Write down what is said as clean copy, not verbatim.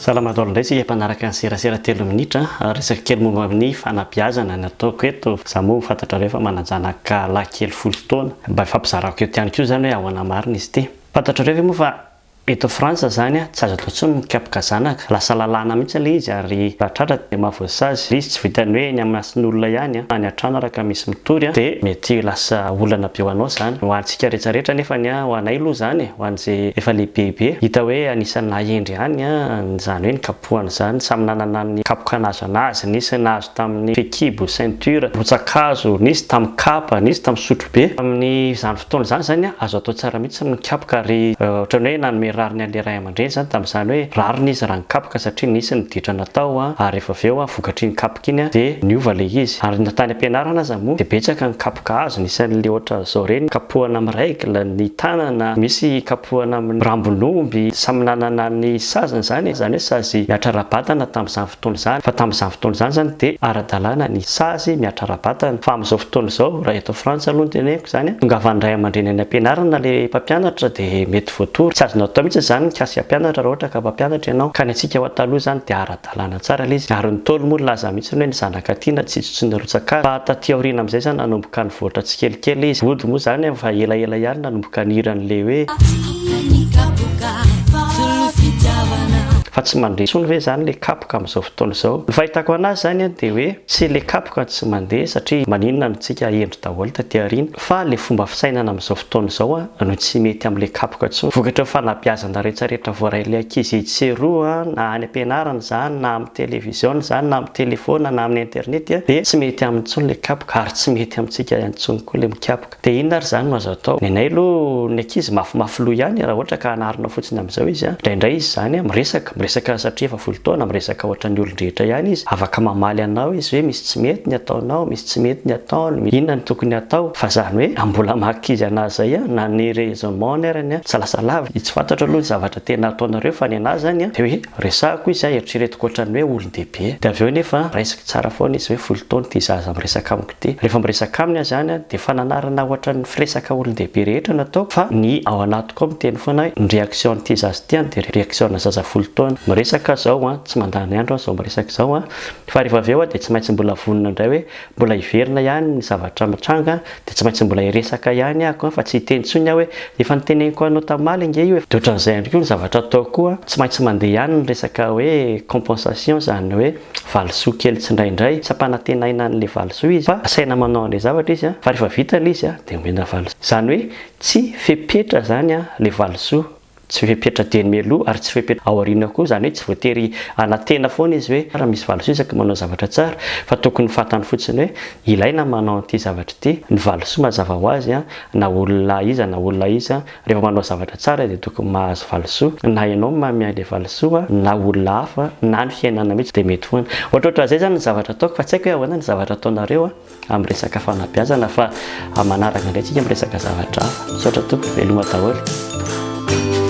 Salama daholo indray tsika mpanaraka ny serasera telo minitra a! Resaka kely momba ny fanabeazana ny ataoko eto, za moa fantatrareo fa manan-janaka lahy kely folo taona, mba ifampizarako eto ihany koa izany hoe ahoana marina izy ity. Fantatrareo ve moa fa Eto Frantsa zany tsy azo atao intsony ny mikapoka zanaka, lasa lalàna mihitsy ilay izy ary raha tratra dia mahavoasazy, ilay izy tsy vitan'ny hoe eny amason'olona ihany na any an-trano ary ka misy mitory dia mety lasa olana be ho anao izany, ho antsika rehetra rehetra nefany ho anay aloha izany e, ho an'izay efa lehibebe hita hoe anisan'ny nahendry ihany izany hoe nikapohana izany, samy nanana ny kapoka nahazo anazy, nisy nahazo tamin'ny fehikibo, ceinture, rotsa-kazo, nisy tamin'ny kapa, nisy tamin'ny sotrobe, tamin'izany fotoana izany izany azo atao tsara mihitsy ny mikapoka ary ohatran'ny hoe nanome rariny an'ilay ray aman-dreny izany tamin'izany hoe rariny izy raha nikapoka satria nisy ny ditra natao ary rehefa avy eo vokatr'iny kapoka iny dia niova ilay izy ary na tany am-pianarana aza moa dia betsaka ny kapoka azo nisy an'ilay ohatran'izao ireny kapohana amin'ny règle ny tanana misy kapohana amin'ny rambon'omby samy nanana ny saziny izany e, izany hoe sazy mihatra ara-batana tamin'izany fotoana izany fa tamin'izany fotoana izany izany dia ara-dalàna ny sazy mihatra ara-batana fa amin'izao fotoana izao raha eto Frantsa aloha no teneniko izany an, tongavan'ny ray aman-dreny any am-pianarana ilay mpampianatra dia mety voatory, tsy azonao atao mihitsy izany mikasika mpianatra raha ohatra ka mpampianatra ianao, ka ny antsika ao taloha izany dia ara-dalàna tsara ilay izy, ary ny Ntaolo moa nilaza mihitsy hoe ny zanaka tiana tsy tsy nirotsaka azy, fa taty aoriana amin'izay izany nanomboka nivoatra tsikelikely ilay izy, mody moa izany efa elaela ihany nanomboka nihira an'ilay hoe. Fa tsy mandeha intsony ve izany ilay kapoka amin'izao fotoana izao? Ny fahitako an'azy izany an dia hoe tsy ilay kapoka no tsy mandeha satria maninona no tsika hendry daholo taty aoriana fa ilay fomba fisainana amin'izao fotoana izao an no tsy mety amin'ilay kapoka intsony. Vokatry ny fanabeazana rehetrarehetra voarain'ilay ankizy etsy sy eroa an, na any am-pianarana izany na amin'ny televiziona izany na amin'ny telefaona na amin'ny internet dia tsy mety aminy intsony ilay kapoka ary tsy mety amintsika intsony koa ilay mikapoka. Dia inona ary izany no azo atao? Ny anay aloha ny ankizy mafimafy loha ihany raha ohatra ka anarina fotsiny amin'izao izy an! Indraindray izy izany an, miresaka, miresaka satria efa 10 taona, miresaka ohatran'ny olon-drehetra ihany izy, afaka mamaly anao izy hoe misy tsy mety ny ataonao, misy tsy mety ny ataony, inona no tokony hatao, fa izany hoe raha mbola maha ankizy anazy izay an, na ny raisonnement-ny arany an, tsy lasa lavitra, tsy fantatro aloha ny zavatra tena ataonareo fa ny anahy izany an, dia hoe resahako izy an, eritreretiko ohatran'ny hoe olon-dehibe, dia avy eo nefa raisiko tsara foana izy hoe 10 taona ity zaza miresaka amiko. Dia rehefa miresaka aminy aho izany dia fananarana ohatran'ny firesaka olon-dehibe rehetra no ataoko fa ny ao anatiko ao miteny foana hoe ny réaction an'ity zaza ity an dia réaction ana zaza 10 taona. Miresaka aho izao an, tsy mandany andro aho izao miresaka izao an, fa rehefa avy eo aho dia tsy maintsy mbola vonona indray hoe mbola hiverina ihany ny zavatra mitranga dia tsy maintsy mbola hiresaka ihany aho fa tsy hiteny intsony aho hoe efa noteneniko anao tamaly ange io e. Dia ohatran'izay ihany koa ny zavatra ataoko koa, tsy maintsy mandeha ihany ny resaka hoe compensation izany hoe valisoa kely tsindraindray, tsy ampanantenaina an'ilay valisoa izy fa asaina manao an'ilay zavatra izy fa rehefa vita ilay izy dia omena valisoa. Izany hoe tsy fepetra izany ilay valisoa, tsy fepetra dieny mialoha ary tsy fepetra aoriana koa, izany hoe tsy voatery hanantena foana izy hoe raha misy valisoa isaky ny manao zavatra tsara fa tokony fantany fotsiny hoe ilaina manao an'ity zavatra ity, ny valisoa mazava ho azy na olona iza na olona iza Rehefa manao zavatra tsara dia tokony mahazo valisoa, na ianao no manome an'ilay valisoa na olona hafa na ny fiainana mihitsy dia mety foana. Ohatrohatran'izay izany ny zavatra ataoko fa tsy haiko hoe ahoana ny zavatra ataonareo amin'ny resaka fanabeazana fa manaraka indray tsika miresaka zavatra hafa. Misaotra tompoko, veloma daholo.